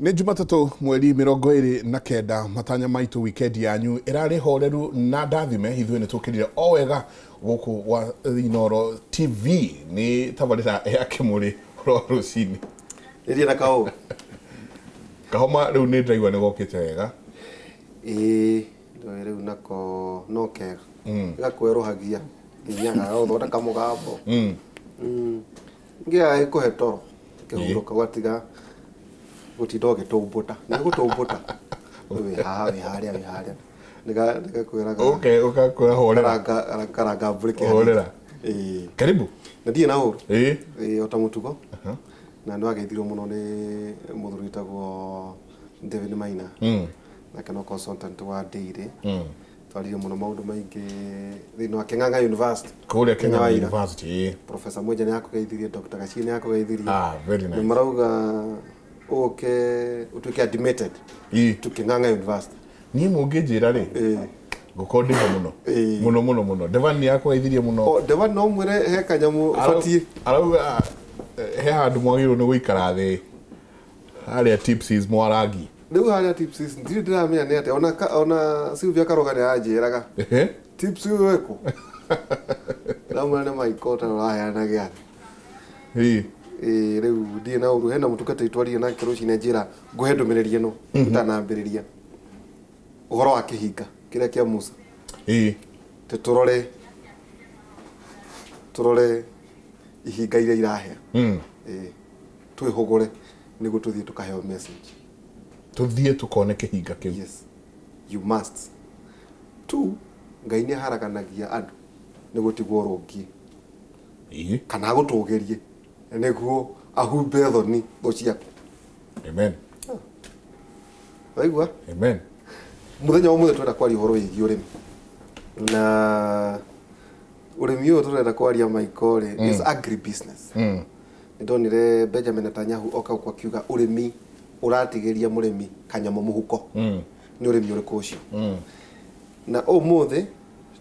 Nĩ Jumatatũ mweri 29 matanya maitũ weekend yanyu ĩrarĩ horeru na ndathime ithuĩ nĩ tũkĩrire o wega gũkũ gwa Inooro TV nĩ tabarĩra ya Kĩmũrĩ ro rũcinĩ. Ĩria na kaũ. Kahoma rĩu nĩ ndĩraigua nĩ gokĩte wega. Ĩĩ, ndũĩ rĩu nako no kega. Gakwerũhagia nginya gagathondeka mũgambo. Nginya gagĩkũhe toro kĩhurũka ũgatiga gũtinda ũgĩtũmbũta. Nĩ gũtũmbũta. Wĩ haha, wĩ harĩa, wĩ harĩa. Nĩgakwĩraga. Okay, ũgakwĩra horera. Karanga mbũrĩke. Horera. Ĩĩ. Karibu. Na ndirĩ na ũru. Ĩĩ. Ĩĩ, o ta mũtugo. Na nĩ wageithirio mũno nĩ mũthuri wĩtagwo David Maina. Nake no consultant wa dairy. Twaririe mũno maũndũ maingĩ thĩinĩ wa Keng'ang'a University. Kũrĩa Kenya Keng'ang'a wa ira. University. Ĩĩ. Professor Mwenja nĩ akũgeithirie, Dr. Gachie nĩ akũgeithirie. Ah, very nice. Na marauga ũke ũtuĩke admitted Ĩĩ. to Keng'ang'a University. Niĩ mũngĩnjĩra rĩ Ĩĩ. ngũkorwo ndĩho mũno. Ĩĩ. Mũno mũno mũno. Devan nĩ akũgeithirie mũno. O, Devan no mwĩre he kanyamũ ũbatiĩ. Arauga he handũ mwagĩrĩirwo nĩ gũikara thĩ harĩa tipsies mwarangi. Rĩu harĩa tipsies ndirĩ ndĩramenya nĩ atĩa ona ona Sylvia Karoga nĩ aranjĩraga. Ehe. Tips ũyũ ĩkũ? Ndamwĩra nĩ Michael ta ũraheana gĩathĩ. Ĩĩ. Ĩĩ rĩu ndirĩ na ũru hena mũtungatĩri twaririe nake rũcinĩ anjĩra ngũhe ndũmĩrĩri ĩno ũtanambĩrĩria. Ũhoro wa kĩhinga kĩrĩa kĩa Musa. Ĩĩ. Tĩ tũrore ihinga iria irahĩa. Ĩĩ. Twĩhũgũre nĩguo tũthiĩ tũkaheo message. Tũthiĩ tũkone kĩhinga kĩu. Yes. You must. Two, Ngai nĩ aharaganagia andũ nĩguo tigwo ũrũngie. Ĩĩ. Kana agũtũgĩrie nĩguo ahumbe thoni thũ ciaku. Amen. Waigua? Amen. Mũthenya wa ũmũthĩ twenda kwaria ũhoro wĩgiĩ ũrĩmi. Na ũrĩmi ũyũ tũrenda kwaria Michael rĩ, is agri business. Nĩ ndonire Benjamin Netanyahu oka gũkũ akiuga ũrĩmi ũratigĩria mũrĩmi kanyamũ mũhuko. Nĩ ũrĩmi ũrĩkũ ũcio? Na ũmũthĩ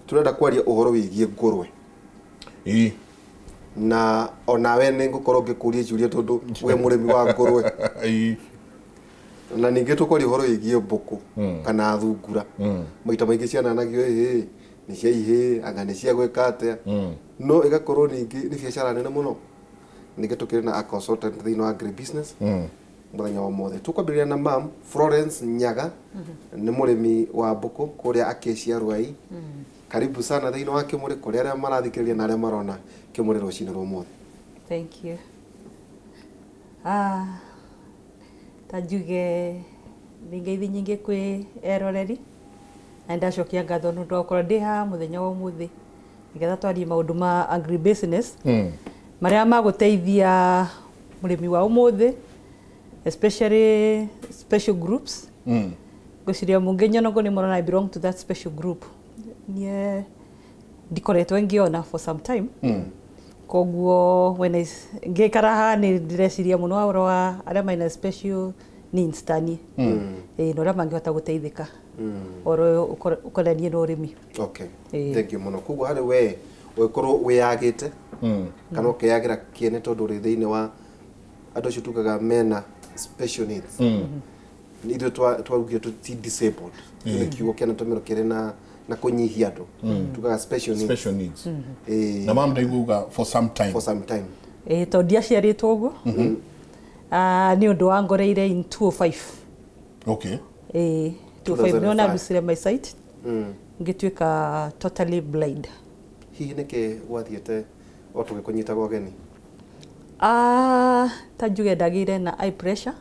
tũrenda kwaria ũhoro wĩgiĩ ngũrwe. Ĩĩ. Na onawe nĩ ngũkorwo ngĩkũria ciũria tondũ we mũrĩmi wa ngũrwe. Ĩĩ. Na ningĩ tũkwaria ũhoro wĩgiĩ mbũkũ kana thungura. Maita maingĩ ciananagio ĩhĩ nĩ cia ihĩ anga nĩ cia gwĩka atĩa. No ĩgakorwo ningĩ nĩ biacara nene mũno. Ningĩ tũkĩrĩ na a consultant thĩinĩ wa agri business. Mũthenya wa ũmũthĩ tũkwambĩrĩria na mam Florence Nyaga nĩ mũrĩmi wa mbũkũ kũrĩa Acacia Ruai. Karibu sana thĩinĩ wa Kĩmũrĩ kũrĩa arĩa marathikĩrĩria na arĩa marona Kĩmũrĩ rũcinĩ rwa ũmũthĩ. Thank you. Ta njuge nĩ ngeithi nyingĩ kwĩ eroreri na ndacokia ngatho nĩ ũndũ wa gũkorwo ndĩ haha mũthenya wa ũmũthĩ nĩgetha twarie maũndũ ma agri business marĩa magũteithia mũrĩmi wa ũmũthĩ especially special groups. Ngwĩciria mũngĩnyona ũguo nĩ mũrona I belong to that special group. Niĩ ndikoretwo ngĩona for some time. Koguo when I ngĩikara haha nĩ ndĩreciria mũno ũhoro wa arĩa mena special needs ta niĩ. Ĩĩ, na ũrĩa mangĩhota gũteithĩka ũhoro ũyũ ũkonainie na ũrĩmi. Okay. Ĩĩ. Thank you mũno. Koguo harĩ we ũgĩkorwo wĩyagĩte kana ũkeyagĩra kĩene tondũ ũrĩ thĩinĩ wa andũ acio tugaga mena special needs. Ithuĩ twarugire ti disabled. Nĩ kiugo kĩanatũmĩrwo kĩrĩ na kũnyihia andũ. Tugaga special needs. Special needs. Ĩĩ. Na mam ndaigua uga for some time. For some time. Ĩĩ, tondũ ndiaciarĩtwo ũguo. Nĩ ũndũ wangoreire in 2005. Okay. Ĩĩ, 2005 nĩho 2005. ndarucire my sight. Ngĩtuĩka totally blind. Hihi nĩkĩ gwathiĩte o tũgĩkũnyitaga ũgeni? Ta njuge ndagĩire na eye pressure.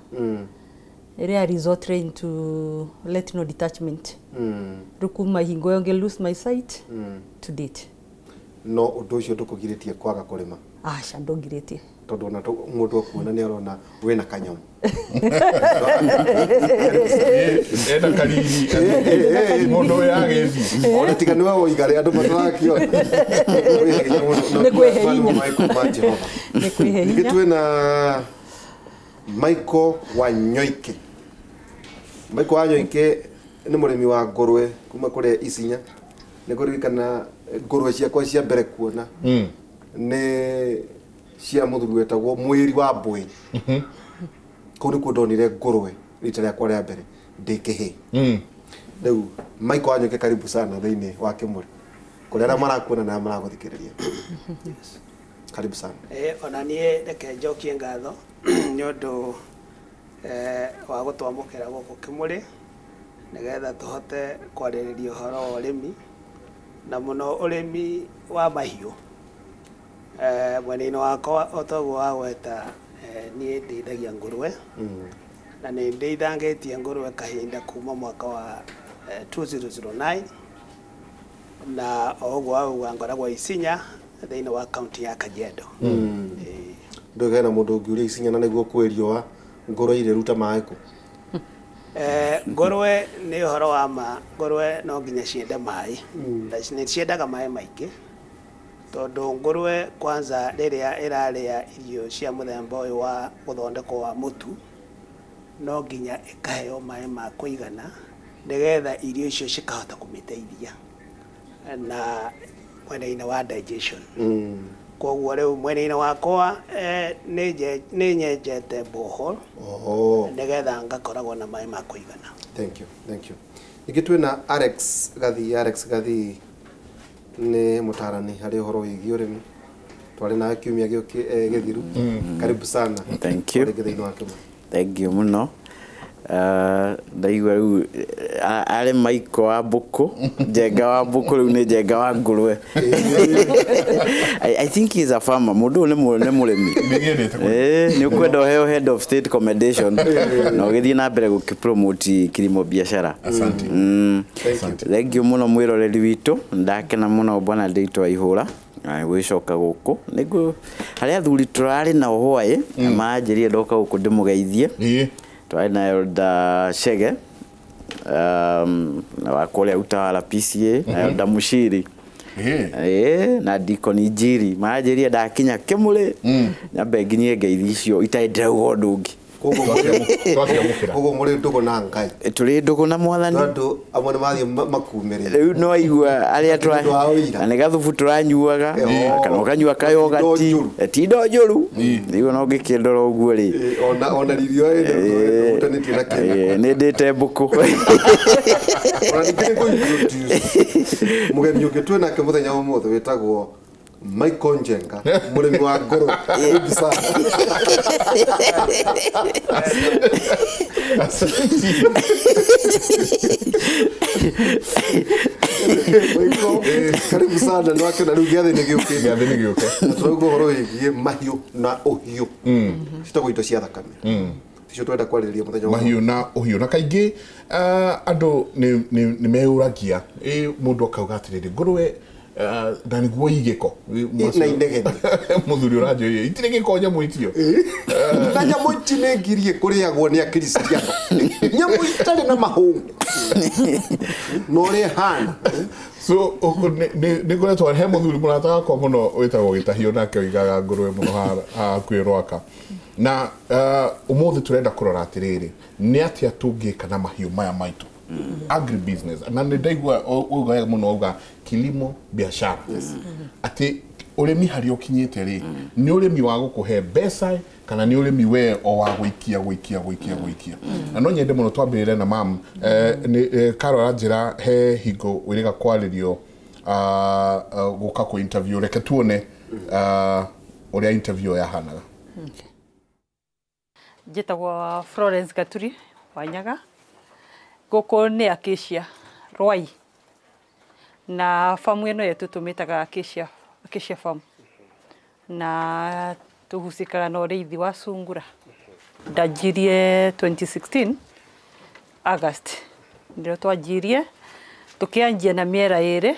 Ĩrĩa resort into retinal detachment. Rĩu kuma hingo ĩyo ngĩ lose my sight to date. No ũndũ ũcio ndũkũgirĩtie kwaga kũrĩma? Aca, ndũngirĩtie. Tondũ ona mũndũ akuona nĩ arona wĩna kanyamũ. Ena kariri. Mũndũ wĩyagĩtie. Ona tiga nĩwe woiga rĩ, andũ matarakiona. Nĩ kwĩhe hinya. Ma Jehova. Nĩ kwĩhe Ningĩ hinya. twĩna Michael Wanyoike. Michael Wanyoike nĩ mũrĩmi wa ngũrwe kuma kũrĩa Isinya. Nĩ ngũririkana ngũrwe ciakwa cia mbere kuona nĩ cia mũthuri wetagwo Mwĩri wa Mbũĩ. Kũu nĩkuo ndonire ngũrwe rita rĩakwa rĩa mbere ndĩ kĩhĩĩ. Rĩu Michael Wanyoike, karibu sana thĩinĩ wa Kĩmũrĩ kũrĩa arĩa marakuona na arĩa maragũthikĩrĩria. Karibu sana. Ona niĩ reke njokie ngatho nĩ ũndũ wa gũtwamũkĩra gũkũ Kĩmũrĩ nĩgetha tũhote kwarĩrĩria ũhoro wa ũrĩmi na mũno ũrĩmi wa mahiũ. Mwena-inĩ wakwa o toguo wagweta, niĩ ndĩithagia ngũrwe na nĩ ndĩithangĩtie ngũrwe kahinda kuma mwaka wa 2009, na o ũguo wauga ngoragwo Isinya thĩinĩ wa kaunti ya Kajiado. Ndũĩ hena mũndũ ũngĩũria Isinya na nĩguo kwĩ riũa, ngũrwe irĩruta maĩ kũ? Ngũrwe nĩ ũhoro wa ma, ngũrwe no nginya ciende maĩ. Na nĩ ciendaga maĩ maingĩ tondũ ngũrwe kwanza rĩrĩa ĩrarĩa irio cia mũthemba ũyũ wa gũthondekwo wa mũtu, no nginya ĩkaheo maĩ ma kũigana nĩgetha irio icio cikahota kũmĩteithia na mwena-inĩ wa digestion. Koguo rĩu mwena-inĩ wakwa nĩ nyenjete borehole nĩgetha ngakoragwo na maĩ ma kũigana. Thank you, thank you. Ningĩ twĩna Alex Gathii. Alex Gathii nĩ mũtarani harĩ ũhoro wĩgiĩ ũrĩmi, twarĩ nawe kiumia gĩthiru. Karibu sana. Thank you. Rĩngĩ thĩinĩ wa Kĩmũrĩ. Thank you mũno. Ndaigua rĩu arĩ Michael wa mbũkũ, Njenga wa mbũkũ, rĩu nĩ Njenga wa ngũrwe. I think he is a farmer. Mũndũ ũyũ nĩ mũrĩmi. Nĩnyendete kũrĩma. Nĩ ũkwenda ũheo head of state commendation na ũgĩthiĩ na mbere gũkĩpromote kilimo biashara. Asante. Asante. Thank you mũno mwĩroreri witũ, ndakena mũno bwana ndĩitwa ihũra gwĩcoka gũkũ nĩguo harĩa athuri tũrarĩ nao hwaĩ manjĩrire ndoka gũkũ ndĩmũgeithie. Twarĩ na Elder Chege wa kũrĩa Utawala PCA na Elder Mushiri na Deacon Njiri, manjĩrire ndakinya Kĩmũrĩ nyambe nginyie ngeithi icio itarĩ ndĩrauga ũndũ ũngĩ. Twaciamũkĩra. Koguo mũrĩ ndũgũ na Ngai. Tũrĩ ndũgũ na Mwathani. Tondũ amwe nĩ mathiĩ makumĩrĩra. Rĩu no aigua arĩa Nĩ ũndũ wa ũira. na nĩ gathubu tũranyuaga kana ũkanyua kayogati. Ti indo njũru. Ti indo njũru. Rĩu ona ũngĩkĩndora ũguo rĩ. Ona irio ĩhutanĩtie na kĩndũ. Nĩ ndĩte mbũkũ. Ona ningĩ nĩ ngũ-introduce mũgeni ũngĩ twĩ nake mũthenya wa ũmũthĩ wĩtagwo Michael Njenga, mũrĩmi wa ngũrwe. Karibu sana. Michael, karibu sana. Nĩ wakĩona rĩu gĩathĩ nĩ gĩũkĩte. Gĩathĩ nĩ gĩũke. Na tũrauga ũhoro wĩgiĩ mahiũ na ũhiũ, citagwo indo cia thakame, icio twenda kwarĩrĩria mũthenya wa Mahiũ na ũhiũ, na kaingĩ andũ nĩ meyũragia, mũndũ akauga atĩrĩrĩ, ngũrwe na nĩguo igĩko Na inegene. Mũthuri ũranjũria itirĩ gĩko nyamũ itio. Na nyamũ ici nĩ ngirie kũrĩagwo nĩ akristiano, nyamũ itarĩ na mahũngũ na ũrĩa ĩhana. So nĩ ngoretwo he mũthuri mũrata wakwa mũno wĩtagwo Gĩtahio, nake oigaga ngũrwe mũno haha hakuhĩ Rwaka. Na ũmũthĩ tũrenda kũrora atĩrĩrĩ, nĩ atĩa tũngĩka na mahiũ maya maitũ, agribusiness. Na nĩ ndaigua uga mũno uga kilimo biashara, atĩ ũrĩmi harĩa ũkinyĩte rĩ, nĩ ũrĩmi wa gũkũhe mbeca kana nĩ ũrĩmi we o wa gũikia gũikia gũikia gũikia. Na no nyende mũno twambĩrĩre na mam nĩ Carol aranjĩra he hingo wĩrĩga kwarĩrio gũka kũ interview. Reke tuone ũrĩa interview yahanaga. Njĩtagwo Florence Gaturi Wanyaga, gũkũ nĩ Acacia Rwai, na famu ĩno yetu tũmĩtaga Acacia, Acacia Farm, na tũhusikaga na ũrĩithi wa sungura. Ndanjirie 2016 August nĩrĩo twanjirie, tũkĩanjia na mĩera ĩrĩ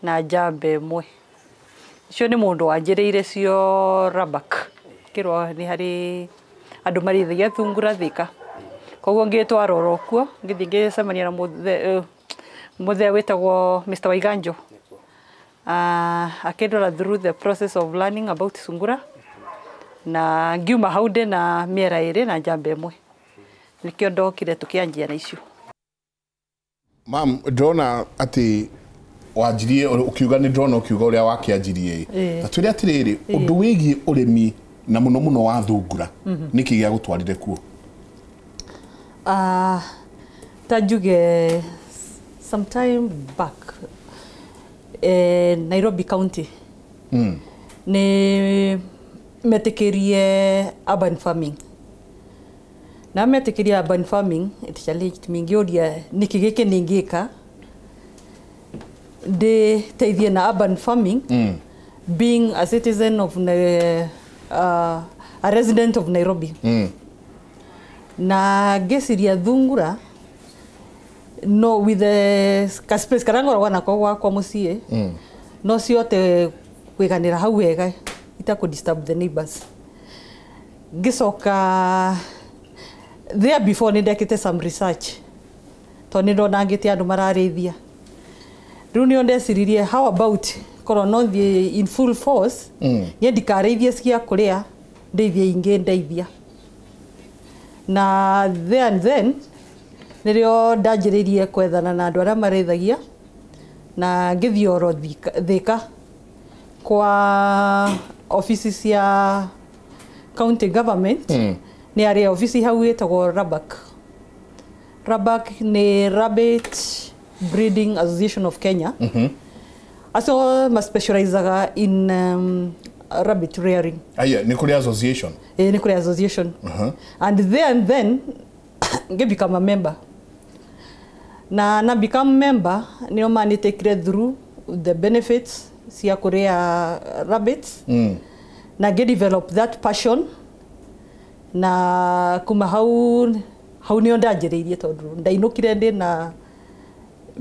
na njamba ĩmwe. Icio nĩ mũndũ wanjĩrĩire cio Rabak, kĩrwo nĩ harĩ andũ marĩithagia thungura Thika, koguo ngĩtwarora kuo ngĩthiĩ ngĩcemania na mũthee wĩtagwo Mr. Waiganjo. Akĩndora through the process of learning about sungura, na ngiuma hau ndĩ na mĩera ĩrĩ na njamba ĩmwe, nĩkĩo ndokire tũkĩanjia na icio. Mam, ndĩrona atĩ wanjirie ũkiuga, nĩ ndĩrona ũkiuga ũrĩa wakĩanjirie. Na twĩre atĩrĩrĩ, ũndũ wĩgiĩ ũrĩmi na mũno mũno wa thungura, nĩkĩ gĩa gũtwarire kuo? Ta njuge sometime back, Nairobi County nĩ metĩkĩrie urban farming, na metĩkĩria urban farming, it challenged me. Ngĩũria nĩkĩ gĩkĩ nĩngĩka ndĩteithie na urban farming, being a citizen of a resident of Nairobi. Na ngĩciria thungura no with the ka space karĩa ngoragwo nako gwakwa mũciĩ, no cihote kwiganĩra hau wega itakũ disturb the neighbors. Ngĩcoka there, before nĩ ndekĩte some research tondũ nĩ ndonangĩte andũ mararĩithia. Rĩu nĩo ndeciririe, how about korwo no thiĩ in full force, niĩ ndikarĩithie cia kũrĩa, ndeithie ingĩ ndeithia. Na there and then nĩrĩo ndanjĩrĩirie kwethana na andũ arĩa marĩithagia, na ngĩthiĩ oro Thika kwa ofici cia county government. Nĩ arĩ ofici hau ĩtagwo RABAK. RABAK nĩ Rabbit Breeding Association of Kenya. Acio ma-specializaga in rabbit rearing. Aya nĩ kũrĩ association? Nĩ kũrĩ association. And there and then ngĩ become a member, na become member nĩo manitekire through the benefits cia kũrĩa rabbits, na ngĩ develop that passion. Na kuma hau hau nĩo ndanjĩrĩirie, tondũ ndainũkire ndĩ na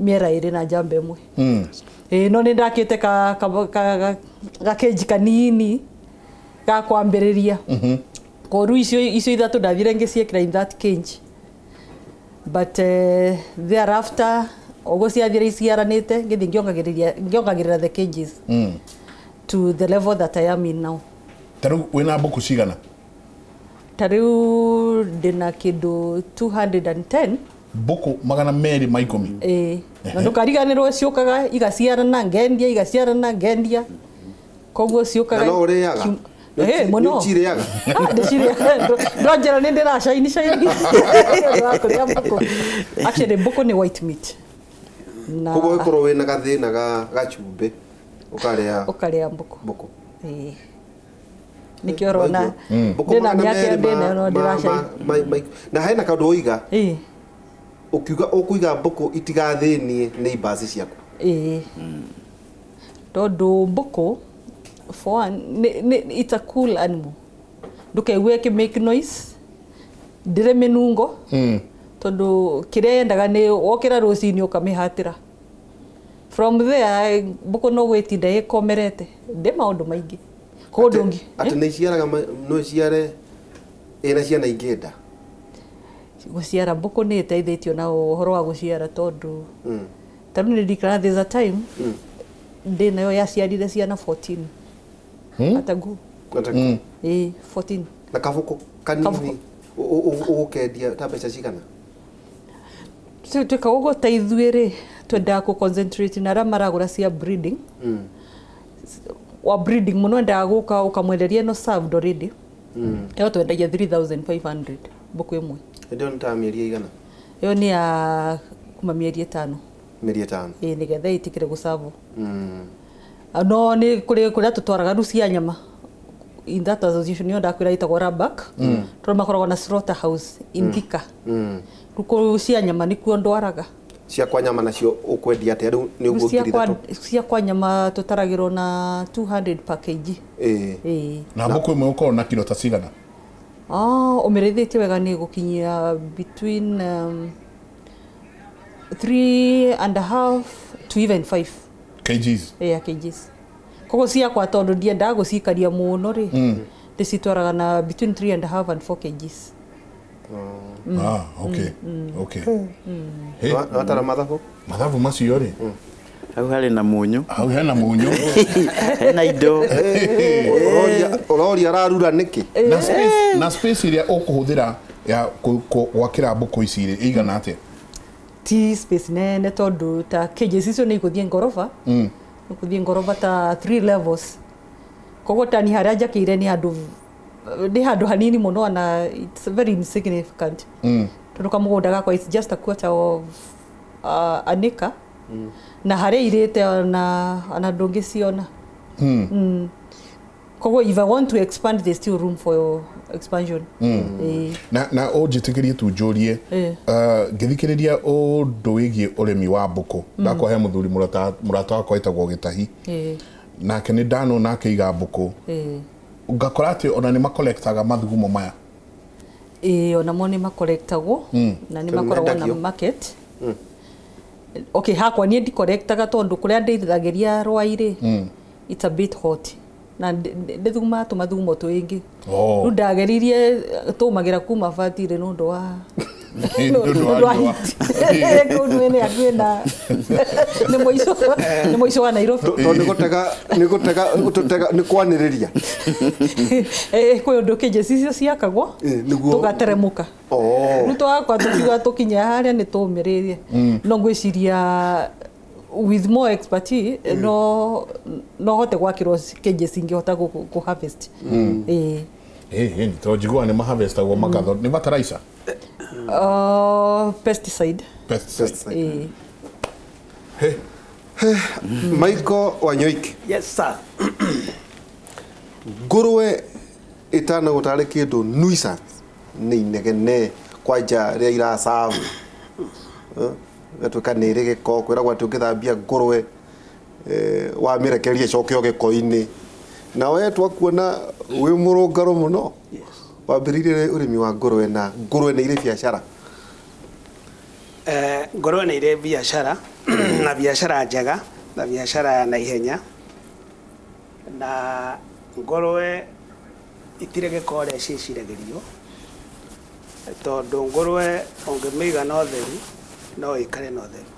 mĩera 2 na njamba 1. Ĩĩ, no nĩ ndakĩte ka gakenji kanini ga kwambĩrĩria. Koru icio ithatũ ndathire ngĩciĩkĩra in that cage, but thereafter ũguo ciathire iciaranĩte, ngĩthiĩ ngĩongagĩrĩra the cages to the level that I am in now. Ta rĩu wĩna mbũkũ cigana? Ta rĩu ndĩna kĩndũ 210. Mbũkũ 210? Ĩĩ, na ndũkariganĩrwo ciũkaga igaciarana, ngendia, igaciarana, ngendia, koguo ciũkaga. Na no ũrĩaga? Ĩĩ, mũno. Nĩ ũcirĩaga? Ah, ndĩcirĩaga. Ndonjera nĩ ndĩracaini caini kũrĩa mbũkũ. Actually, mbũkũ nĩ white meat na Koguo ũngĩkorwo wĩna gathĩna ga gacumbĩ, ũkarĩa ũkarĩa mbũkũ. Mbũkũ. Ĩĩ, nĩkĩo ũrona Mbũkũ ndĩna magana mĩaka merĩ ndĩna no ndĩracaini. Na hena kaũndũ woiga, ũkiuga ũkũiga mbũkũ itigathĩnie neighbors ciaku. Ĩĩ, tondũ mbũkũ for one it's a cool animal. Ndũkaigue ĩkĩ make noise, ndĩrĩ mĩnungo, tondũ kĩrĩa yendaga nĩ wokĩra rũcinĩ ũkamĩhatĩra. From there mbũkũ no gwĩtinda ĩkomerete, ndĩ maũndũ maingĩ koguo ndũngĩ Atĩ nĩ iciaraga no iciare ĩna ciana ingĩ nda? Gũciara, mbũkũ nĩ ĩteithĩtio na ũhoro wa gũciara, tondũ ta rĩu nĩ ndirikanaga there's a time ndĩ nayo yaciarire ciana 14 atagu. Ĩĩ, 14. Na kabũkũ kanini Kabũkũ. Ũgũkendia ta mbeca cigana? So twĩkaga ũguo, ta ithuĩ rĩ, twendaga kũ concentrate na arĩa maragũra cia breeding. Wa breeding mũno endaga gũka ũkamwenderia ĩno served already. Ĩyo twendagia 3500 mbũkũ ĩmwe. Hĩndĩ ĩyo nĩ ta mĩeri ĩigana? Ĩyo nĩ ya kuma mĩeri 5. Mĩeri 5. Ĩĩ, nĩgetha ĩtĩkĩre gũcavwo. No nĩ kũrĩ kũrĩa tũtwaraga rĩu cia nyama in that association ĩyo ndakwĩra ĩtagwo Rabak, tondũ makoragwo na slaughter house in Thika. Rĩu kũu cia nyama nĩkuo ndwaraga. Cia kwa nyama nacio ũkwendia atĩa rĩu nĩ Rĩu ũguo cia ngiri kwa ithatũ? Cia kwa nyama tũtaragĩrwo na 200 per kg. Ĩĩ. Na mbũkũ ĩmwe ũkorwo na kiro ta cigana? Ah, ũmĩrĩithĩtie wega nĩ gũkinyia between 3.5 to even 5 kgs? Yeah, kgs. Koguo ciakwa, tondũ ndiendaga gũcikaria mũno rĩ, ndĩcitwaraga na between 3.5 and 4 kgs. Ah, okay. Hey, Watara mathabu. Mathabu macio rĩ, hau harĩ na mũnyũ. Hau hena mũnyũ. Hena indo. Ũroria ararura nĩkĩ? Na space ĩrĩa ũkũhũthĩra ya gwakĩra mbũkũ ici rĩ, ĩigana atĩa? Ti space nene, tondũ ta cages icio nĩ igũthiĩ ngoroba, nĩ gũthiĩ ngoroba ta three levels. Koguo tani harĩa njakĩire nĩ handũ hanini mũno, na it's very insignificant. Tondu kamugunda gakwa it's just a quarter of an acre. Na haria irite ona ndungiciona. Koguo if I want to expand, there's still room for expansion. Na ũnjĩtĩkĩrie tu njũrie, ngĩthikĩrĩria ũndũ wĩgiĩ ũrĩmi wa mbũkũ, ndakwa he mũthuri mũrata wakwa wĩtagwo Gĩtahi, nake nĩ ndanona akĩiga mbũkũ, ngakora atĩ ona nĩ makolektaga mathugumo maya. Onamo nĩ makolektagwo na nĩ makoragwo na market. Okay, hakwa niĩ ndikolektaga tondũ kũrĩa ndĩithagĩria rwai-rĩ, it's a bit hot. Na ndĩthugumaga tũmathugumo tũingĩ. Rĩu ndageririe tũmagira kuma batire nĩ ũndũ wa kũu nĩ hakuhĩ na nĩ mũico wa Nairobi. Tondũ nĩ gũtega nĩ kwanĩrĩria. Kwĩ ũndũ kĩnjeci icio ciakagwo tũgateremũka. Rĩu twakwa tũkiuga tũkinye harĩa nĩ tũmĩrĩrie. No ngwĩciria with more expertise no hote gwakĩrwo cages ingĩhota kũ harvest. To njiguaga nĩ maharvestagwo makatho nĩ fertilizer? Pesticide. Pesticide. Michael Wanyoike. Yes sir. Ngũrwe ĩtanagwo tarĩ kĩndũ nuisance nĩ inegene kwanja rĩrĩa iracabu. Gatuĩka nĩ ĩrĩ gĩko, kwĩragwo atĩ ũngĩthambia ngũrwe wamĩrekereria ĩcoke o gĩko-inĩ. Na we twakuona wĩ mũrũngarũ mũno. Wambĩrĩirie ũrĩmi wa ngũrwe na ngũrwe nĩ irĩ biacara. Ngũrwe nĩ irĩ biacara na biacara njega na biacara ya naihenya, na ngũrwe itirĩ gĩko ũrĩa ciĩciragĩrio, tondũ ngũrwe ũngĩmĩiga na ũtheru no ĩikare na ũtheru,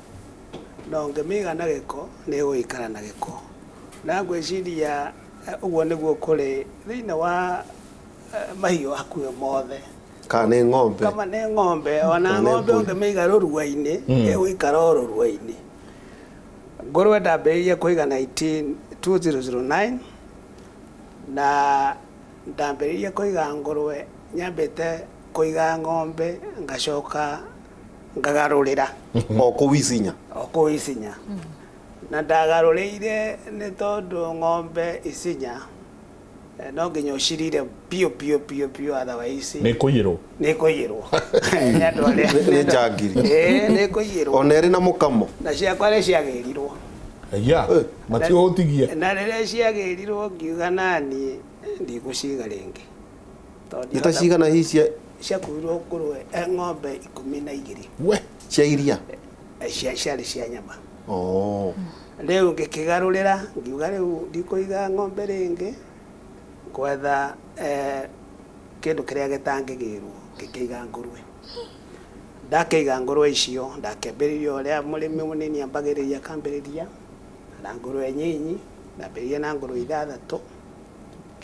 no ũngĩmĩiga na gĩko nĩ ĩgũikara na gĩko. Na ngwĩciria ũguo nĩguo kũrĩ thĩinĩ wa mahiũ hakuhĩ mothe. Kana nĩ ng'ombe. Kama nĩ ng'ombe, ona ng'ombe ũngĩmĩiga rũrua-inĩ ĩgũikara o rũrua-inĩ. Ngũrwe ndambĩrĩirie kũiga 2009 na ndambĩrĩirie kũiga ngũrwe nyambĩte kũiga ng'ombe ngacoka ngagarũrĩra. O kũu Isinya? O kũu Isinya. Na ndagarũrĩire nĩ tondũ ng'ombe Isinya no nginya ũcirire biũ biũ biũ biũ, otherwise nĩ kũiyĩrwo. Nĩ kũiyĩrwo. Nĩ andũ arĩa nĩ njangiri. Nĩ kũiyĩrwo. Ona ĩrĩ na mũkamo. Na ciakwa nĩ ciagĩrirwo. Aya, matigũtigia. Na rĩrĩa ciagĩrirwo ngiuga nani ndigũciga rĩngĩ. Nĩ ta cigana hihi ciakuirwo ngũrwe ng'ombe 12. We, cia iria? Ciarĩ cia nyama. Rĩu ngĩkĩgarũrĩra ngiuga rĩu ndikũiga ng'ombe rĩngĩ, gwetha kĩndũ kĩrĩa gĩtangĩgĩrwo, ngĩkĩiga ngũrwe. Ndakĩiga ngũrwe icio ndakĩambĩrĩria ũrĩa mũrĩmi mũnini ambagĩrĩria akambĩrĩria na ngũrwe nyinyi, ndambĩrĩria na ngũrwe 6,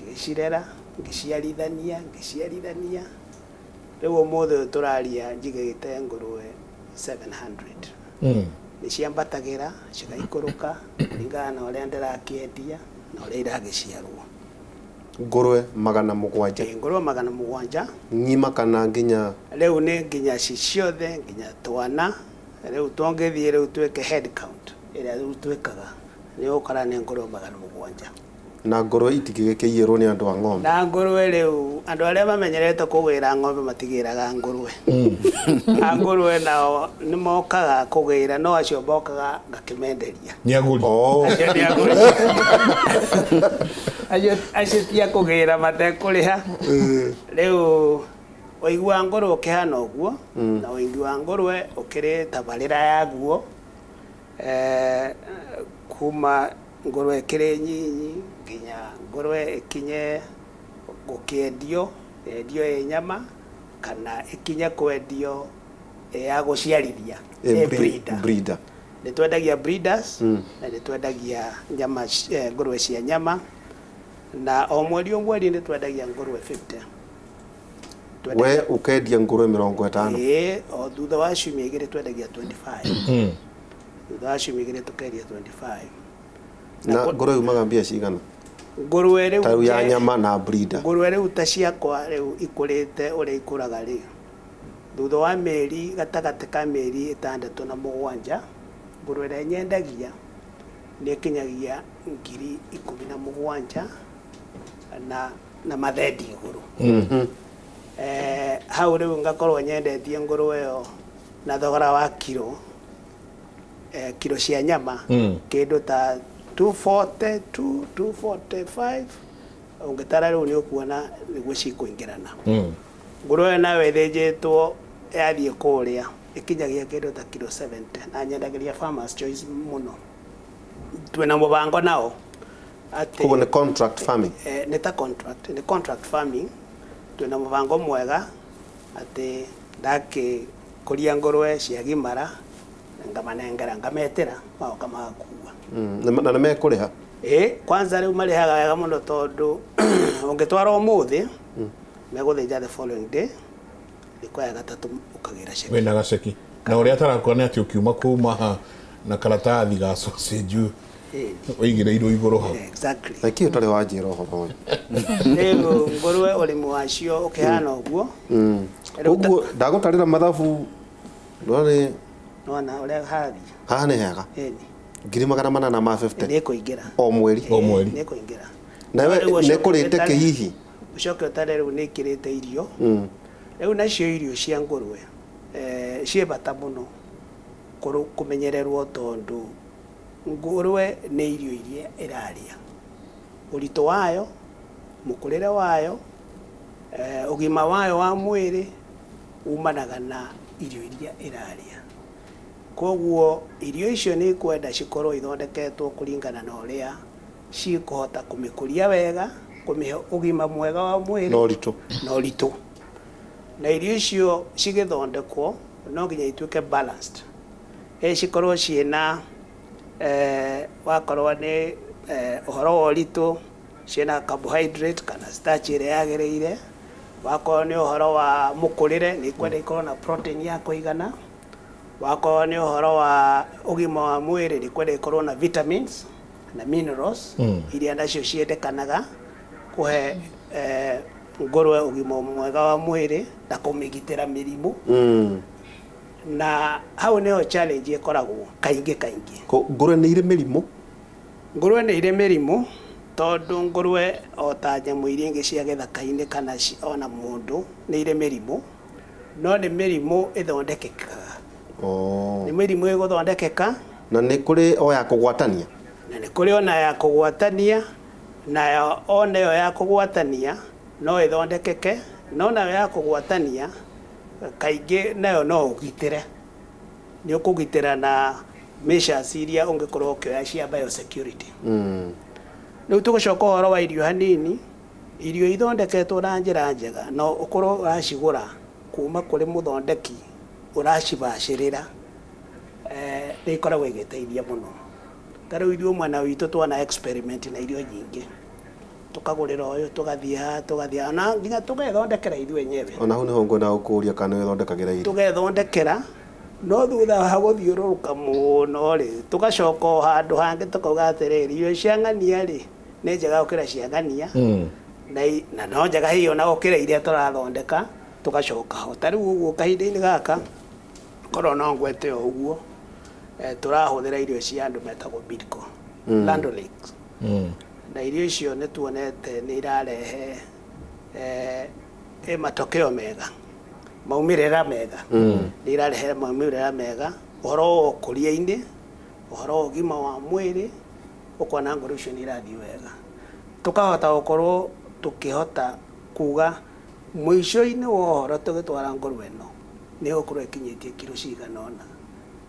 ngĩcirera, ngĩciarithania. Rĩu ũmũthĩ ũyũ tũraria njigĩte ngũrwe 700. Nĩ ciambatagĩra cigaikũrũka kũringana na ũrĩa ndĩrakĩendia na ũrĩa iragĩciarwo. Ngũrwe 700. Ngũrwe 700. Ng'ima kana nginya? Rĩu nĩ nginya ci ciothe nginya twana. Rĩu tũngĩthiĩ rĩu twĩke head count ĩrĩa rĩu twĩkaga nĩ ũgũkora nĩ ngũrwe 700. Na ngũrwe itingĩgĩkĩiyĩrwo nĩ andũ a ng'ombe? Na ngũrwe rĩu andũ arĩa mamenyerete kũgĩra ng'ombe matigĩraga ngũrwe. A ngũrwe nao nĩ mokaga kũgĩra, no acio mokaga ngakĩmenderia. Nĩ agũri. Acio nĩ agũri. Acio ti a kũgĩra matekũrĩha. Rĩu ũigi wa ngũrwe ũkĩhana ũguo, na ũigi wa ngũrwe ũkĩrĩ tabarĩra yaguo, kuma ngũrwe ĩkĩrĩ nyinyi nginya ngũrwe ĩkinye gũkĩendio, endio ĩ nyama kana ĩkinye kwendio ya gũciarithia, ĩ breeder. Nĩ twendagia breeders na nĩ twendagia nyama, ngũrwe cia nyama, na o mweri o mweri nĩ twendagia ngũrwe 50. We ũkendia ngũrwe 50? Ĩĩ, o thutha wa ciumia 2 twendagia 25. Thutha wa ciumia 2 tũkendia 25. Na ngũrwe yumaga mbia cigana? Ngũrwe rĩu ta ya nyama na breeder. Ngũrwe rĩu ta ciakwa rĩu ikũrĩte ũrĩa ikũraga rĩ, Thutha wa mĩeri gatagatĩ ka mĩeri 6 na 7 ngũrwe ĩrĩa nyendagia nĩ ĩkinyagia 17,000 na mathendi igũrũ. Hau rĩu ngakorwo nyendetie ngũrwe ĩyo na thogora wa kiro kiro cia nyama kĩndũ ta 240 245 ũngĩtara rĩu nĩ ũkuona nĩguo cikũingĩrana. Ngũrwe nayo ĩthĩnjĩtwo yathiĩ kũrĩa ĩkinyagia kĩndũ ta kiro 70 na nyendagĩria Farmers Choice mũno. Twĩna mũbango nao atĩ koguo nĩ contract farming. Nĩ ta contract, nĩ contract farming. Twĩna mũbango mwega atĩ ndakĩkũria ngũrwe ciagimara ngamanengera ngametĩra magoka magakua. Na nĩ mekũrĩha? Kwanza rĩu marĩhaga wega mũno tondũ ũngĩtwara ũmũthĩ megũthĩnja the following day thikũ ya gatatũ ũkagĩra ceki. Wĩna gaceki. Na ũrĩa atarakora nĩ atĩ ũkiuma kuma na karatathi ga sausage ũigĩrĩirwo igũrũ hau. Exactly. Na kĩ ũtarĩ wanjĩra ũhoro ũyũ? Rĩu ngũrwe ũrĩmi wacio ũkĩhana ũguo. Ũguo ndagũtarĩra mathabu ndorĩ nona ũrĩa harathiĩ. Haha nĩ hega. 450 nĩ kũingĩra. O mweri. O mweri. Nĩ kũingĩra. Nawe nĩ kũrĩte kĩ hihi? Ũcoke ũtare rĩu nĩ ĩkĩrĩte irio. Rĩu nacio irio cia ngũrwe ciĩ bata mũno kũmenyererwo tondũ ngũrwe nĩ irio iria ĩrarĩa. Ũritũ wayo, mũkũrĩre wayo, ũgima wayo wa mwĩrĩ umanaga na irio iria ĩrarĩa. Koguo irio icio nĩ ikwenda cikorwo ithondeketwo kũringana na ũrĩa cikũhota kũmĩkũria wega, kũmĩhe ũgima mwega wa mwĩrĩ na ũritũ. Na ũritũ. Na irio icio cigĩthondekwo no nginya ituĩke balanced. Cikorwo ciĩna wakorwo nĩ ũhoro wa ũritũ, ciĩna carbohydrate kana starch ĩrĩa yagĩrĩire, wakorwo nĩ ũhoro wa mũkũrĩre nĩ ikwenda ikorwo na protein ya kũigana, wakorwo nĩ ũhoro wa ũgima wa mwĩrĩ nĩ ikwenda ikorwo na vitamins na minerals iria nacio ciendekanaga kũhe ngũrwe ũgima mwega wa mwĩrĩ na kũmĩgitĩra mĩrimũ. Na hau nĩho challenge ĩkoragwo kaingĩ kaingĩ. Ngũrwe nĩ irĩ mĩrimũ? Ngũrwe nĩ irĩ mĩrimũ tondũ ngũrwe o ta nyamũ iria ingĩ cia gĩthaka-inĩ kana ona mũndũ nĩ irĩ mĩrimũ, no nĩ mĩrimũ ĩthondekekaga. Nĩ mĩrimũ ĩgũthondekeka. Na nĩ kũrĩ o ya kũgwatania? Na nĩ kũrĩ ona ya kũgwatania, nayo ona ĩyo ya kũgwatania no ĩthondekeke, no nayo ya kũgwatania kaingĩ nayo no ũgitĩre. Nĩ ũkũgitĩra na measures iria ũngĩkorwo ũkĩoya cia biosecurity. Rĩu tũgũcoka ũhoro wa irio hanini, irio ithondeketwo na njĩra njega no ũkorwo ũracigũra kuma kũrĩ mũthondeki ũracibacĩrĩra, nĩ ikoragwo igĩteithia mũno. Ta rĩu ithuĩ mwena witũ twana experiment na irio nyingĩ, tũkagũrĩra ũyũ tũgathiĩ haha tũgathiĩ haha, na nginya tũgethondekera ithuĩ enyewe. Ona hau nĩho ngwenda gũkũria kana nĩwĩthondekagĩra irio. Tũgethondekera, no thutha wa gũthiũrũrũka mũno rĩ, tũgacoka o handũ hangĩ tũkauga atĩrĩrĩ, irio cia ng'ania rĩ nĩ njega gũkĩra cia ng'ania, na no njega hihi ona gũkĩra iria tũrathondeka, tũgacoka ho. Ta rĩu ũguo kahinda-inĩ gaka korwo no ngwete o ũguo, tũrahũthĩra irio cia andũ metagwo Bidco, Land O'Lakes. Na irio icio nĩ tuonete nĩ irarehe matokeo mega, maumĩrĩra mega. Nĩ irarehe maumĩrĩra mega ũhoro wa ũkũria-inĩ, ũhoro wa ũgima wa mwĩrĩ, ũkona ngũrwe icio nĩ irathiĩ wega. Tũkahota gũkorwo tũkĩhota kuga mũico-inĩ wa ũhoro tũgĩtwara ngũrwe ĩno nĩ ĩgũkorwo ĩkinyĩtie kiro cigana ũna,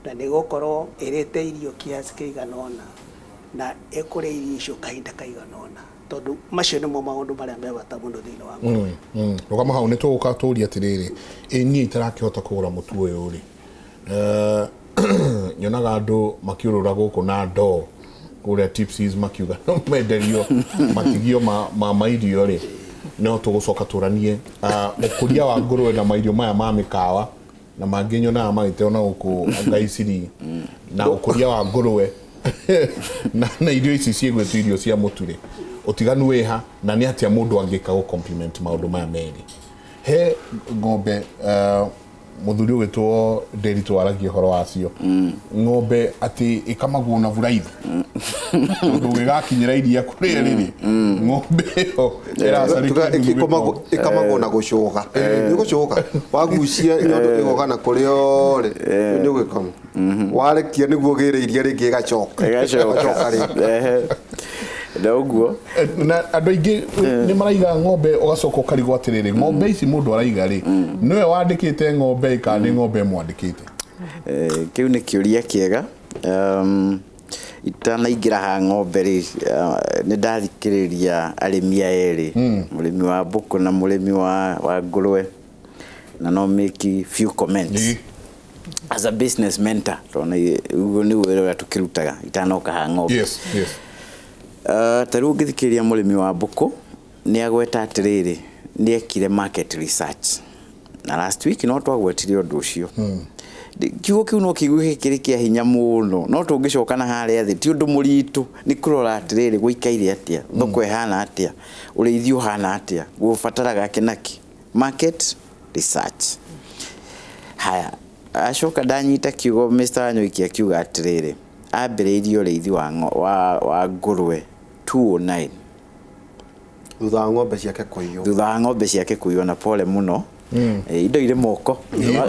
na nĩ ĩgũkorwo ĩrĩte irio kiasi kĩigana ũna, na ĩkũrĩa irio icio kahinda kaigana ũna, tondũ macio nĩmo maũndũ marĩa me bata mũno thĩinĩ wa ngũrwe. Rũgama hau nĩ tũgũka tũrie atĩrĩrĩ, ĩ niĩ itarakĩhota kũgũra mũtu ũyũ rĩ, nyonaga andũ makĩũrũra gũkũ na ndoo kũrĩa tipsies makiuga no menderio matigio ma mairio rĩ, no tũgũcoka tũranie ũkũria wa ngũrwe na mairio maya ma mĩkawa na mangĩ nyonaga magĩteo na gũkũ Ngaiciri, na ũkũria wa ngũrwe na irio ici ciĩgwĩtwo irio cia mũtu rĩ, ũtiganu wĩha na nĩ atĩa mũndũ angĩka gũ compliment maũndũ maya merĩ. He ng'ombe Muthuri ugitwo Nderi twaragia horo wacio ng'ombe ati ikamagwo na buraithi tondu gigakinyira iria kuria riri ng'ombe iyo iracarĩkia ikamagwo na gucuga ni gucuga wagucia nyondo igoga na kuria ri ni ugikama warekia niguo gire iria ringi igacoka igacoka na uguo na andu aingi ni maraiga ng'ombe ugacoka ukarigwo atiriri ng'ombe ici mundu araiga ri niwe wandikite ng'ombe kana ni ng'ombe mwandikite. Kiu ni kiuria kiega. Itanaingira ha ng'ombe ri ni ndathikiriria arimi aya eri, murimi wa mbuku na murimi wa ngurwe, na no make few comments as a business mentor tona uguo ni wira uria tukirutaga itanoka ha ng'ombe. Yes, yes. Ta riu ngithikiria murimi wa mbuku ni agweta atiriri ni ekire market research na last week no twagwetire undu ucio. Kiugo kiu no kiugo kiri kia hinya muno no tungicoka na haria thi ti undu muritu ni kurora atiriri guikaire atia thoko ihana atia uriithio hana atia gubataraga kinaki market research. Haya acoka ndanyita kiugo Mr. Wanyoike akiuga atiriri ambiriirie uriithi wa ngurwe 209 thutha wa ng'ombe ciake kuiywo, thutha wa ng'ombe ciake kuiywo, na pole muno. Indo ire moko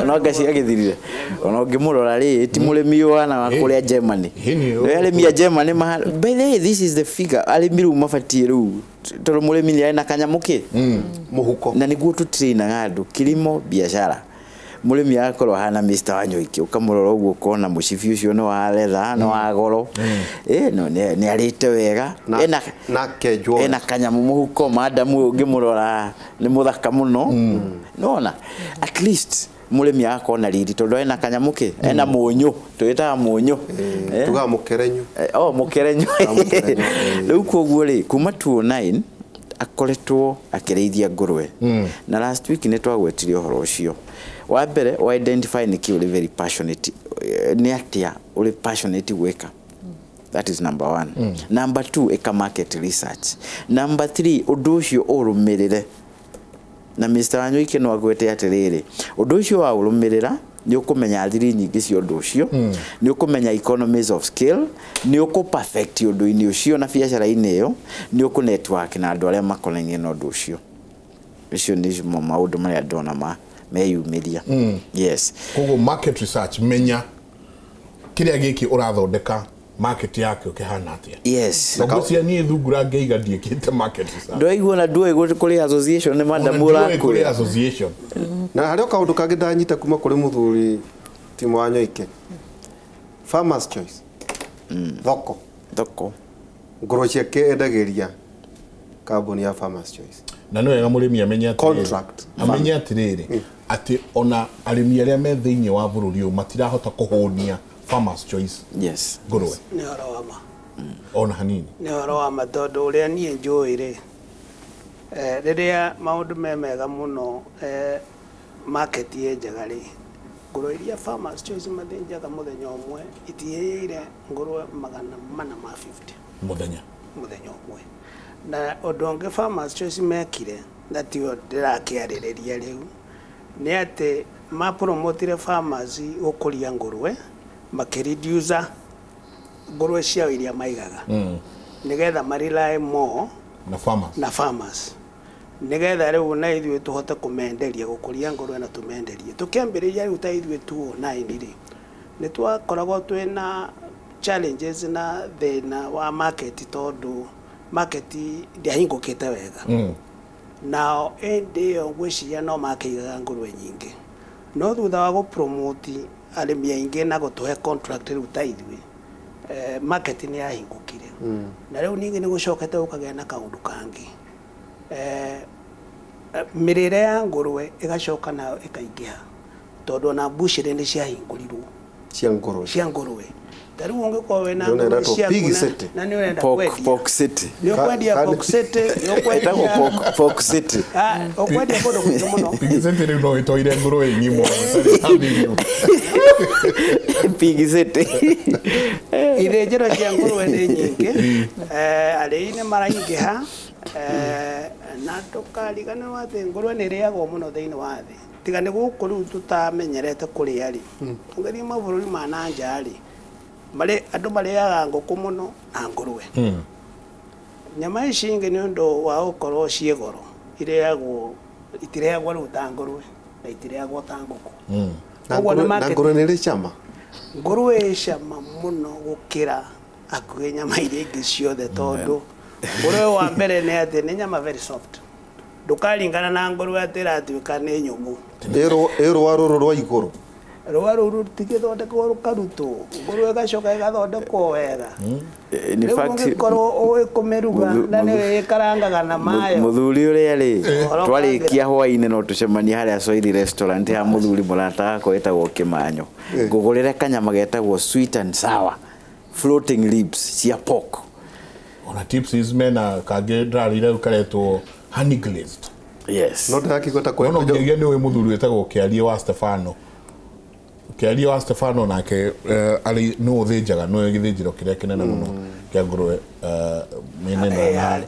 no nga ciagithirire ona ũngĩmũrora rĩ ti mũrĩmi wana wa kũrĩa Germany. Nĩ arĩmi a Germany by the way this is the figure arĩmi rĩu mabatiĩ rĩu tondũ mũrĩmi nĩ arĩ na kanyamũ kĩ mũhuko na nĩguo tũtrainaga andũ kilimo biashara. Mũrĩmi agakorwo ahana Mr. Wanyoike ũkamũrora ũguo ũkona mũcibi ũcio nĩ wa letha nĩ wa goro, no nĩ arĩte wega ena kanyamũ mũhuko. Madamu ũngĩmũrora nĩ mũthaka mũno nona at least mũrĩmi agakorwo na riri tondũ ena kanyamũ kĩ ena mũnyũ twĩtaga mũnyũ tugaga mũkerenyo. Oh, mũkerenyo. Rĩu koguo rĩ kuma 209 akoretwo akĩrĩithia ngũrwe na last week nĩ twagwetire ũhoro ũcio. Wa mbere wa identify nĩ kĩ ũrĩ very passionate nĩ atia ũrĩ passionate gwĩka, that is number 1. Number 2 ĩka market research. Number 3 ũndũ ũcio ũrũmĩrĩre na Mr. Wanyoike no agwete atĩrĩrĩ ũndũ ũcio wa ũrũmĩrĩra nĩ ũkũmenya thiri nyingĩ cia ũndũ ũcio, nĩ ũkũmenya economies of scale, nĩ ũkũ perfect ũndũ-inĩ ũcio na biacara-inĩ ĩyo, nĩ ũkũ network na andũ arĩa makonainie na ũndũ ũcio. Icio nĩ maũndũ marĩa ndona ma meyumĩria. Yes. Koguo market research menya kĩrĩa gĩkĩ ũrathondeka market yake ũkĩhana atĩa. Yes. Ngũcia niĩ thungura ngeiga ndiĩkĩte market research. Ndwaigua na ndũĩ kũrĩ association nĩ madamu ũrakwĩra. Kũrĩ association. Na harĩ o kaũndũ kangĩ ndanyita kuma kũrĩ mũthuri Timo Wanyoike. Farmers Choice. Thoko. Thoko. Ngũrwe ciake endagĩria kambuni ya Farmers Choice. Na nĩ wega mũrĩmi amenye atĩrĩrĩ. Contract. Amenye atĩrĩrĩ atĩ ona arĩmi arĩa me thĩinĩ wa bũrũri ũyũ matirahota kũhũnia Farmers Choice. Yes. Ngũrwe. Nĩ ũhoro wa ma. Ona hanini. Nĩ ũhoro wa ma tondũ ũrĩa niĩ njũĩ rĩ rĩrĩa maũndũ me mega mũno market ĩ njega rĩ ngũrwe iria Farmers Choice mathĩnjaga mũthenya ũmwe itihĩire ngũrwe 450 mũthenya ũmwe. Na ũndũ ũngĩ Farmers Choice mekire na tio ndĩrakĩarĩrĩria rĩu nĩ atĩ mapromotire farmers gũkũria ngũrwe makĩreduce ngũrwe ciao iria maigaga nĩgetha marely more na farmers, na farmers nĩgetha rĩu na ithuĩ tũhote kũmenderia gũkũria ngũrwe na tũmenderie. Tũkĩambĩrĩria rĩu ta ithuĩ 209 rĩ nĩ twakoragwo twĩna challenges na thĩna wa market tondũ market ndĩahingũkĩte wega. Nao ĩndĩ ĩyo ngwĩciria no makĩigaga ngũrwe nyingĩ no thutha wa gũpromote arĩmi aingĩ na gũtũhe contract rĩu ta ithuĩ market nĩ yahingũkire. Na rĩu ningĩ nĩ gũcokete gũkagĩa na kaũndũ kangĩ mĩrĩre ya ngũrwe ĩgacoka nayo ĩkaingĩha tondũ ona mbucĩrĩ nĩ ciahingũrirwo cia ngũrwe. Ta rĩu ũngĩkorwo wĩna ngũrwe ciaku na nĩ ũrenda kwendia Pork City, nĩ ũkwendia Pork City, nĩ ũkwendia Pork City, ũkwendia kũndũ kũingĩ mũno. Pig City rĩu no ĩtoire ngũrwe ng'ima. Pig City. Ithĩnjĩro cia ngũrwe nĩ nyingĩ, arĩi nĩ maraingĩha, Na ndũkariganĩrwo atĩ ngũrwe nĩ ĩrĩagwo mũno thĩinĩ wa thĩ, tiga nĩ gũkũ rĩu tũtamenyerete kũrĩa rĩ, ũngĩthiĩ mabũrũri ma na nja rĩ, andũ marĩaga ngũkũ mũno na ngũrwe. Nyama ici ingĩ nĩ ũndũ wa gũkorwo ciĩ goro, irĩagwo, itirĩagwo rĩu ta ngũrwe na itirĩagwo ta ngũkũ. Na ngũrwe nĩ ĩrĩ cama? Ngũrwe ĩ cama mũno gũkĩra hakuhĩ nyama iria ingĩ ciothe, tondũ ngũrwe wa mbere nĩ atĩ nĩ nyama very soft. Ndũkaringana na ngũrwe atĩ ĩratuĩka nĩ nyũmũ. Ĩ rũa rũrũ rwa igũrũ? Rũa rũu rũtigĩthondekwo rũkarutwo, ngũrwe ĩgacoka ĩgathondekwo wega. Rĩu ũngĩkorwo ũĩ kũmĩruga na nĩwe ĩkarangaga na mayo. Mũthuri ũrĩa rĩ, twarĩkia hwaĩ-inĩ no tũcemanie harĩa Swahili restaurant ya mũthuri mũrata wakwa wĩtagwo Kĩmanyo. Ngũgũrĩre kanyama getagwo sweet and sour floating ribs cia pork. Ona tips is mena kangĩ ndĩrarĩire karetwo honey glazed. Yes. No ndĩrakĩigua ta kũrĩ. No nginya nĩ ũĩ mũthuri wĩtagwo Kĩarie wa Stefano. Kĩarie wa Stefano nake arĩ nĩ ũthĩnjaga, nĩ gĩthĩnjĩro kĩrĩa kĩnene mũno kĩa ngũrwe mĩnene na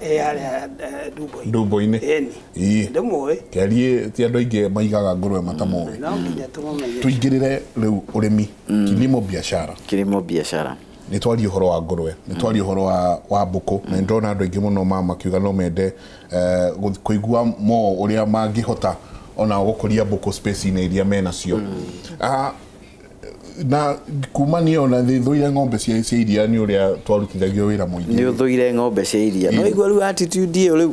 Ndumbo-inĩ. Ĩni. Ndĩmũĩ. Kĩarie ti andũ aingĩ maigaga ngũrwe matamũĩ. No nginya tũmũmenye. Tũingĩrĩre rĩu ũrĩmi, kilimo biashara. Kilimo biashara. Nĩ twarie ũhoro wa ngũrwe, nĩ twarie ũhoro wa mbũkũ, na nĩ ndĩrona andũ aingĩ mũno makiuga no mende kũigua mo ũrĩa mangĩhota ona gũkũria mbũkũ space-inĩ iria menacio. Na kuma niĩ ona thũire ng'ombe cia iria nĩ ũrĩa twarutithagio wĩra mũingĩ. Nĩ ũthũire ng'ombe cia iria. No igua rĩu attitude ĩyo rĩu.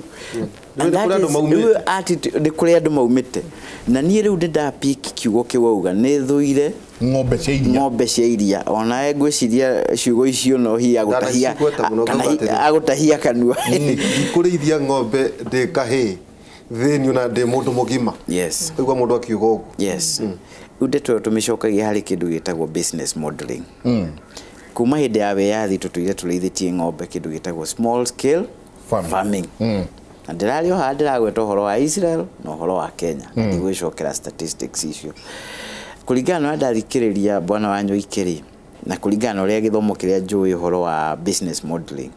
Nĩ kũrĩ andũ maumĩte. Na niĩ rĩu nĩ ndapick kiugo kĩu wauga, nĩ thũire ng'ombe cia iria. Ng'ombe cia iria. Ona ngwĩciria ciugo icio no hihi agũtahia agũtahia kanua. Ndikũrĩithia ng'ombe ndĩ kahĩĩ thĩni ona ndĩ mũndũ mũgima. Yes. Ũigua mũndũ akiuga ũguo. Yes. Rĩu ndeto ĩyo tũmĩcokagia harĩ kĩndũ gĩtagwo business modeling. Kuma hĩndĩ ya wĩyathi tũtũire tũrĩithĩtie ng'ombe kĩndũ gĩtagwo small scale farming. Na ndĩrarĩ o haha ndĩragweta ũhoro wa Israel na ũhoro wa Kenya. Ndigwĩcokera statistics icio. Kũringana na ũrĩa ndathikĩrĩria bwana wa Nyoike rĩ, na kũringana na ũrĩa gĩthomo kĩrĩa njũĩ ũhoro wa business modeling,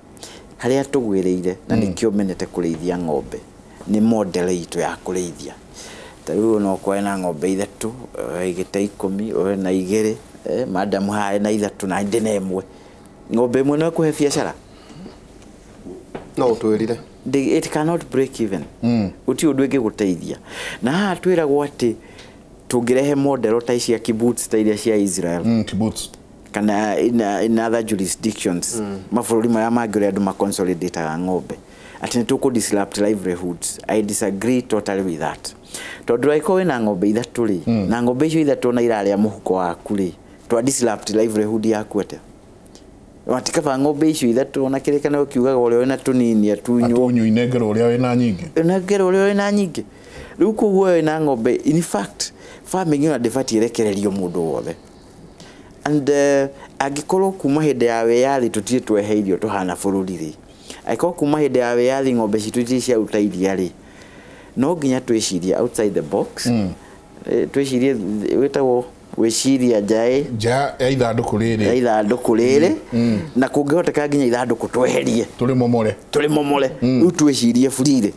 harĩa tũgwĩrĩire na nĩkĩo menete kũrĩithia ng'ombe nĩ model itũ ya kũrĩithia. Ta rĩu no ũkorwo na ng'ombe ithatũ, igĩte 10, ũyũ na 2, madam haha na 3 na ndĩ na 1. Ng'ombe ĩmwe no ĩkũhe biacara? No ũtwĩrire. It cannot break even. Gũtirĩ ũndũ ĩngĩgũteithia. Na haha twĩragwo atĩ tũngĩrehe model ta cia kibbutz ta iria cia Israel. Kibbutz. Kana in other jurisdictions, mabũrũri marĩa mangĩ ũrĩa andũ maconsolidataga ng'ombe. Atĩ nĩ tũkũ disrupt livelihoods. I disagree totally with that. Tondũ angĩkorwo wĩna ng'ombe 3 rĩ, na ng'ombe icio 3 ona irarĩa mũhuko waku rĩ, twa disrupt livelihood yaku atĩa? Watikaba ng'ombe icio 3 ona kĩrĩkanĩro kiugaga ũrĩa wĩna tũnini atunywo. Atunywo inengerwo ũrĩa wĩna nyingĩ. Inengerwo ũrĩa wĩna nyingĩ. Rĩu koguo wĩna ng'ombe, in fact, farming ĩno ndĩbatiĩ ĩrekererio mũndũ wothe. And angĩkorwo kuma hĩndĩ ya wĩyathi tũtirĩ twehe irio tũhana bũrũri rĩ, angĩkorwo kuma hĩndĩ ya wĩyathi ng'ombe citũ itirĩ ciaruta iria rĩ, no nginya twĩcirie outside the box. Twĩcirie wĩtagwo gwĩciria nja ya ithandũkũ rĩrĩ. Ya ithandũkũ rĩrĩ, na kũngĩhoteka nginya ithandũkũ tweherie. Tũrĩmomore. Tũrĩmomore. Rĩu twĩcirie burire.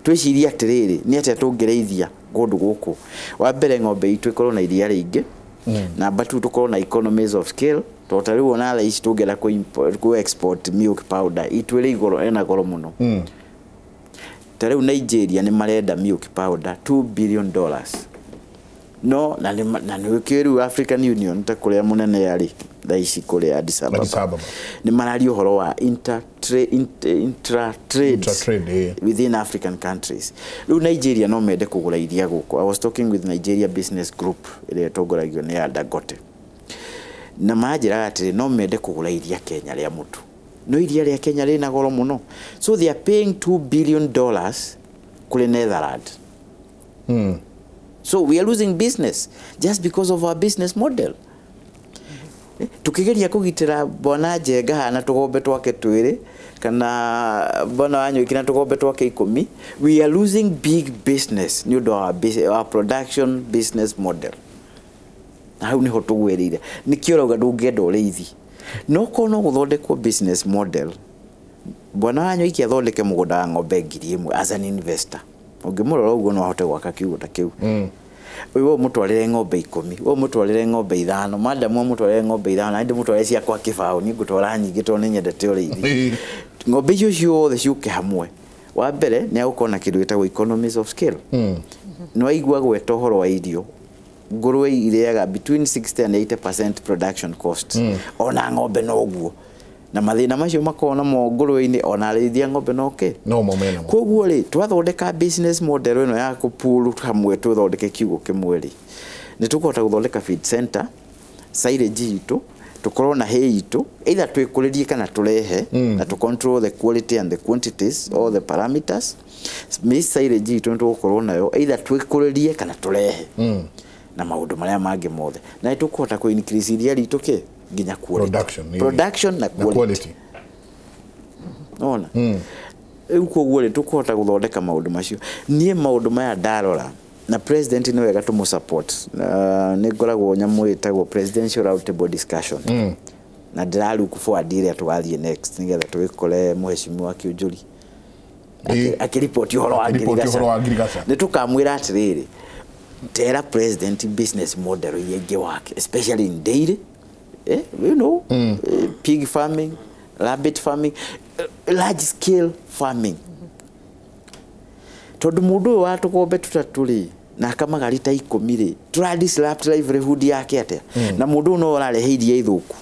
Twĩcirie atĩrĩrĩ, nĩ atĩa tũngĩrĩithia kũndũ gũkũ. Wa mbere ng'ombe itũ ĩkorwo na iria rĩingĩ. Namba 2 tũkorwo na economies of scale. Tondũ ta rĩu ona thaa ici tũngĩenda kũ export milk powder itũ ĩrĩ igũrũ, ĩna goro mũno. Ta rĩu Nigeria nĩ marenda milk powder $2 billion. No na nĩ rĩu African Union ta kũrĩa mũnene arĩ thaa ici kũrĩa Addis Ababa. Nĩ mararia ũhoro wa intra-trade within African countries. Rĩu Nigeria no mende kũgũra iria gũkũ. I was talking with Nigeria Business Group ĩrĩa ĩtongoragio nĩ Dangote. Na manjĩraga atĩrĩ no mende kũgũra iria Kenya rĩa mũtu. No iria rĩa Kenya rĩna goro mũno. So they are paying $2 billion kũrĩ Netherlands. So we are losing business just because of our business model. Tukigeria kũgitĩra bwana Njenga hana tũgombe twake 2 kana bwana wa Nyoike na tũgombe twake 10, we are losing big business nĩ ũndũ wa our production business model. Na hau nĩho tũgwĩrĩire. Nĩkĩo ũrauga ndũngĩenda ũrĩithi. No korwo no gũthondekwo business model, Bwana Wanyoike athondeke mũgũnda wa ng'ombe 1,000 as an investor. Ũngĩmũrora ũguo no ahote gwaka kiugũ ta kĩu. Ũyũ ũmũtwarĩre ng'ombe 10, ũyũ ũmũtwarĩre ng'ombe 5, madam ũmũtwarĩre ng'ombe 5, na ndĩmũtwarĩre ciakwa kĩbaũ, niĩ ngũtwara nyingĩ tondũ nĩ nyendete ũrĩithi. Ng'ombe icio ciothe ciũke hamwe. Wa mbere nĩ agũkorwo na kĩndũ gĩtagwo economies of scale. Nĩ waigua gweta ũhoro wa irio, ngũrũwe irĩaga between 60 and 80% production cost. Ona ng'ombe noguo. Na mathĩna macio makoragwo namo ngũrũwe-inĩ ona arĩithia ng'ombe no kĩ? No mo mena mo. Koguo rĩ, twathondeka business model ĩno ya kũpool hamwe tũthondeke kiugũ kĩmwe rĩ, nĩ tũkũhota gũthondeka feed center, silage itũ, tũkorwo na hay itũ, either twĩkũrĩrie kana tũrehe, na tũ control the quality and the quantities, all the parameters. Maize silage itũ nĩ tũgũkorwo nayo, either twĩkũrĩrie kana tũrehe. Na maũndũ marĩa mangĩ mothe. Na nĩ tũkũhota kũ increase iria ritũ kĩ? Nginya quality. Production, Production na quality. Ona. Rĩu koguo rĩ, tũkũhota gũthondeka maũndũ macio. Niĩ maũndũ maya ndarora na president nĩ wega tũmũ support. Nĩ ngoragwo nyamũ ĩtagwo presidential round table discussion. Na ndĩra look forward ĩrĩa tũgathiĩ next nĩgetha tũgĩkore mheshimiwa Kiunjuri akĩripoti ũhoro wa Ngirigaca. Nĩ tũkamwĩra atĩrĩrĩ, tera president business model iria ingĩ wake, especially in dairy, you know, pig farming, rabbit farming, large scale farming. Tondũ mũndũ ũyũ wa tũgombe tũtatũ rĩ, na akamaga rita 10 rĩ, tũra disrupt livelihood yake atĩa? Na mũndũ ũyũ no ũrarehe iria ithũku.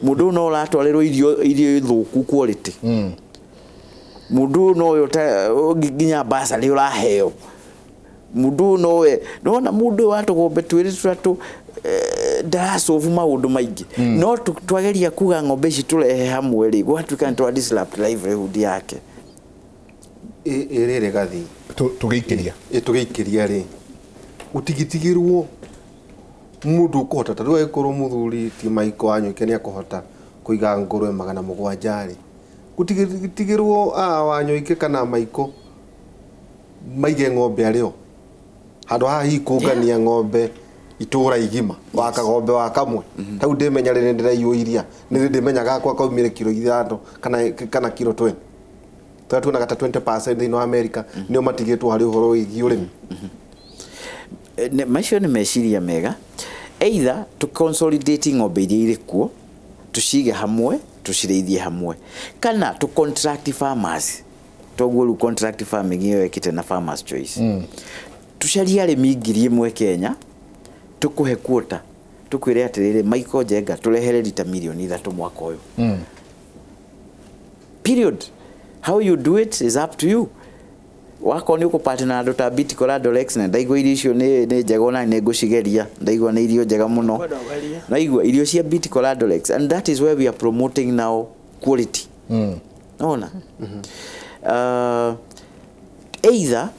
Mũndũ ũyũ no ũratwarĩrwo irio ithũku quality. Mũndũ ũyũ no ũyũ nginya bursary ũraheo. Mũndũ ũyũ nowe, nĩwona mũndũ ũyũ wa tũgombe twĩrĩ tũtatũ ndaracobu maũndũ maingĩ. No twageria kuga ng'ombe ici tũrehe hamwe rĩ, gwatuĩka nĩ twa disrupt livelihood yake. Ĩrĩrĩ gathi. Tũgĩikĩria. Tũgĩikĩria rĩ, ũtigitigĩrwo mũndũ ũkũhota, ta rĩu angĩkorwo mũthuri ti Michael Wanyoike nĩ akũhota kũiga ngũrwe 700 rĩ, gũtigitigĩrwo Wanyoike kana Michael maige ng'ombe arĩo handũ haha hihi kũngania ng'ombe itũra igima wa kagombe wa kamwe. Tau ndimenya rĩrĩ ndĩraiywo iria, nĩ ndĩmenya gakwa kaumire kiro 5 kana kiro 20. Tũrĩa tuonaga ta 20% thĩinĩ wa America nĩo matigĩtwo harĩ ũhoro wĩgiĩ ũrĩmi. Macio nĩ meciria mega. Either to consolidate ng'ombe iria irĩ kuo, tũcige hamwe, tũcirĩithie hamwe, kana to contract farmers. Toguo rĩu contract farming ĩyo ĩkĩte na Farmers Choice. Tũcarie arĩmi 1,000 Kenya, tũkũhe quota, tũkwĩre atĩrĩrĩ, Michael Njenga tũrehere rita mirioni 3 mwaka ũyũ. Period. How you do it is up to you. Wakorwo nĩ ũkũpartner na andũ ta Bitico Radolex, na ndaigua irio icio nĩ njega ona nĩ ngũcigeria, ndaigua nĩ irio njega mũno. Naigua irio cia Bitico Radolex, and that is where we are promoting now quality. Ona. Either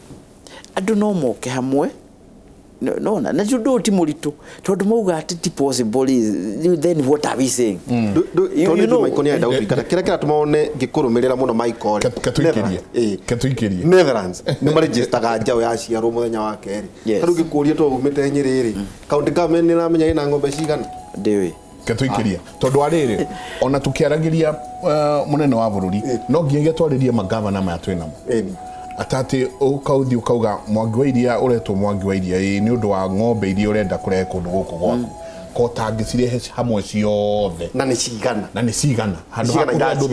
andũ no moke hamwe, no na ũndũ ti mũritũ tondũ mauga atĩ ti possible, then what are we saying? Tondũ Michael nĩ arenda gũtuĩka kĩrĩa kĩratũma one ngĩkũrũmĩrĩra mũno Michael rĩ, ketũikĩrie Netherlands nĩ maregistaga njaũ yaciarwo mũthenya wa kerĩ. Ta rĩu ngĩkũria to umĩte Nyĩrĩ rĩ, county government nĩ ĩramenya ĩna ng'ombe cigana? Ndĩũĩ. Ketũikĩria tondũ arĩrĩ ona tũkĩaragĩria mũnene wa bũrũri no nginyagia twarĩrie magavana maya twĩ namo. Atati ũkauthi ũkauga Mwangi wa Iria ũretwo Mwangi wa Iria nĩ ũndũ wa ng'ombe iria ũrenda kũrehe kũndũ gũkũ gwaku, ko tangĩcirehe hamwe ciothe na nĩ cigana, na nĩ cigana handũ ha kũhe andũ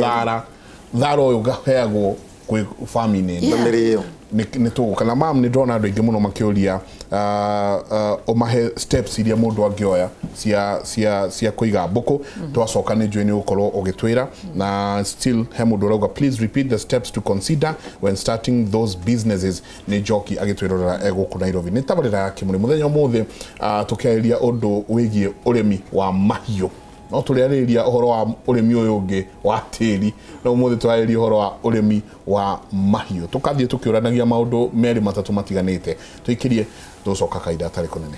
thara ũyũ ũgaheagwo kwĩ farming na mĩrĩo nĩ tũgũka. Na mam nĩ ndĩrona andũ aingĩ mũno makĩũria ũmahe steps iria mũndũ angĩoya cia kũiga mbũkũ. Twacoka nĩ njũĩ nĩ ũgũkorwo ũgĩtwĩra. Na still he mũndũ ũrauga please repeat the steps to consider when starting those businesses. Nĩ Njoki agĩtwĩrorera e gũkũ Nairobi. Nĩ tabarĩra ya Kĩmũrĩ mũthenya ũmũthĩ tũkĩarĩria ũndũ wĩgiĩ ũrĩmi wa mahiũ. No tũrĩarĩria ũhoro wa ũrĩmi ũyũ ũngĩ wa tĩri, no ũmũthĩ tũrarĩria ũhoro wa ũrĩmi wa mahiũ. Tũkathiĩ tũkĩũranagia maũndũ merĩ matatũ matiganĩte. Tũikĩrie tũcoka kahinda gatarĩ kũnene.